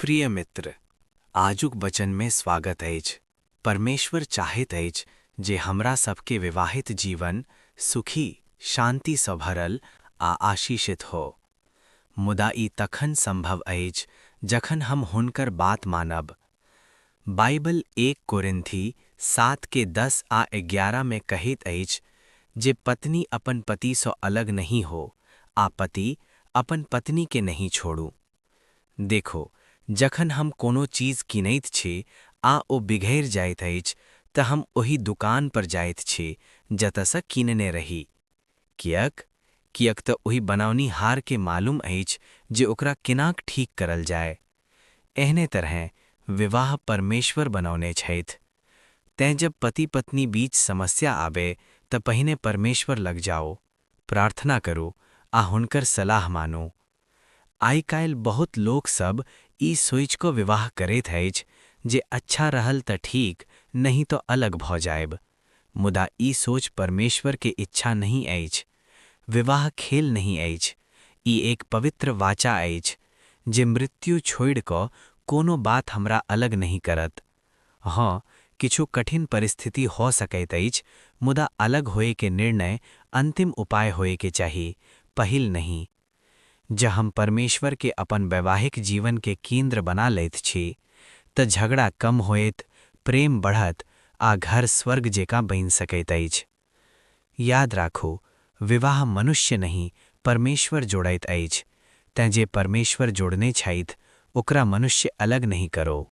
प्रिय मित्र, आजुक वचन में स्वागत अछि। परमेश्वर चाहैत अछि जे हमरा सभ के विवाहित जीवन सुखी, शांति सँ भरल आ आशीषित हो। मुदा ई तखन संभव अछि जखन हम हुनकर बात मानब। बाइबल एक कोरिन्थी सात के 10 आ 11 में कहैत अछि जे पत्नी अपन पति सँ अलग नहि हो आ पति अपन पत्नी के नहि छोड़ू। देखो, जखन हम कोनो चीज कीनैत छी आ ओ बिगैड़ जाइत अछि तऽ हम ओहि दुकान पर जाइत छी जतय सँ कीनने रही। कियक? कियक तऽ ओहि बनौनिहार के मालूम अछि जे ओकरा केनाक ठीक करल जाय। एहने तरहें विवाह परमेश्वर बनौने छथि। तें जब पति-पत्नी बीच समस्या आबे तऽ पहिने परमेश्वर लग जाउ, प्रार्थना करू आ हुनकर सलाह मानू। आइ-काल्हि बहुत लोक सब ई सोचि कऽ विवाह करैत अछि जे अच्छा रहल तऽ ठीक, नहि तऽ अलग भऽ जायब। मुदा ई सोच परमेश्वर के इच्छा नहि अछि। विवाह खेल नहि अछि। ई एक पवित्र वाचा अछि जे मृत्यु छोड़ि कऽ कोनो बात हमरा अलग नहि करत। हँ, किछु कठिन परिस्थिति हो सकैत अछि, मुदा अलग होए के निर्णय अंतिम उपाय होए के चाही, पहिल नहि। जँ हम परमेश्वर के अपन वैवाहिक जीवन के केंद्र बना लैत छी, तऽ झगड़ा कम होएत, प्रेम बढ़त आ घर स्वर्ग जेकाँ बनि सकैत अछि। याद राखू, विवाह मनुष्य नहि, परमेश्वर जोड़ैत अछि। तें जे परमेश्वर जोड़ने छथि, ओकरा मनुष्य अलग नहि करो।